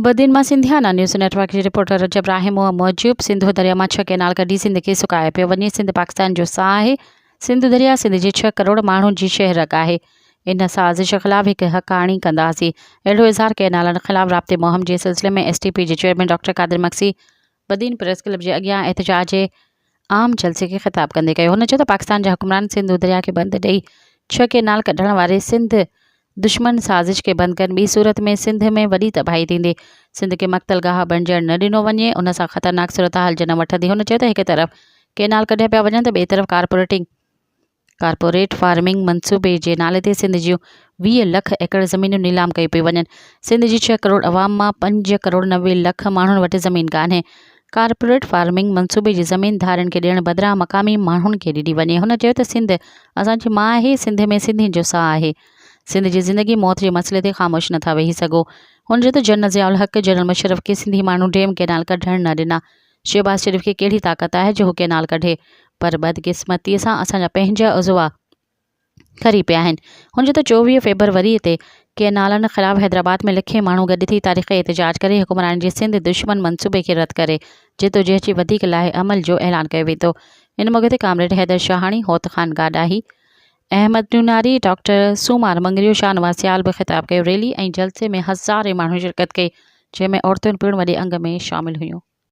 بدين مان Sindhiana news net work جي reporter Rajab راهموء موجب سنڌو درياء مان ڇهه ڪئنال ڪڍي سنڌ کي سڪايو پيو وڃي، سنڌ پاڪستان جو ساهه آهي، سنڌو درياء سنڌ جي ڇهه ڪروڙ ماڻهن جي شهه رڳ آهي، ان سازش خلاف هڪ هڪاڻي ڪنداسين. اهڙو اظهار ڪئنالن خلاف رابطي مهم جي سلسلي ۾ ايس ٽي پي جي chairman doctor Qadir Magsi Badin press club جي اڳيان احتجاجي عام جلسي کي خطاب ڪندي ڪيو. هن چيو ته پاڪستان جا حڪمران سنڌو درياء کي بند ڏئي ڇهه ڪئنال ڪڍڻ واري سنڌ دشمن سازش کي بند ڪن ٻي صورت ۾ سنڌ ۾ وڏي تباهي ٿيندي، سنڌ کي مقتل گاهه بڻجڻ نه ڏنو وڃي ان سان خطرناڪ صورتحال جنم وٺندي، هن چيو ته هڪ طرف ڪينال ڪڍيا پيا وڃن ته ٻئي طرف ڪارپوريٽنگ ڪارپوريٽ فارمنگ منصوبي جي نالي تي سنڌ جون 20 لک ايڪڙ زمينون نيلام ڪيون پيون وڃن، سنڌ جي ڇهه ڪروڙ عوام مان پنج ڪروڙ 90 لک ماڻهن وٽ زمين ڪانهي، ڪارپوريٽ فارمنگ منصوبي جي زمين ڌارين کي ڏيڻ بدران مقامي ماڻهن کي ڏني وڃي. هن چيو ته سنڌ اسان جي ماء آهي، سنڌ ۾ سنڌين جو ساهه آهي. سنڌ جي زندگي موت جي مسئلي تي خاموش نٿا ويهي سگهو. هن چيو ته جنرل ضياء الحق، جنرل مشرف کي سنڌي ماڻهو ڊيم ڪئنال ڪڍڻ نه ڏنا. شهباز شريف کي ڪهڙي طاقت آهي جو هو ڪئنال ڪڍي. پر بدقسمتي سان اسان جا پنهنجا عضوا کري پيا آهن. هن چيو ته 24 فيبروري تي ڪئنالن خلاف حيدرآباد ۾ لکين ماڻهو گڏ ٿي تاريخي احتجاج ڪري حڪمرانن جي سنڌ دشمن منصوبي کي رد ڪري جدوجهد جي وڌيڪ لائحه عمل جو اعلان ڪيو ويندو. ان موقعي تي ڪامريڊ حيدر شاهاڻي، هوت خان گاڏاهي، احمد نوناري، ڊاڪٽر سومار مڱريو، شاهنواز سيال به خطاب ڪيو. ريلي ۽ جلسي ۾ هزارين ماڻهن شرڪت ڪئي جنهن ۾ عورتون پڻ وڏي انگ ۾ شامل هيون.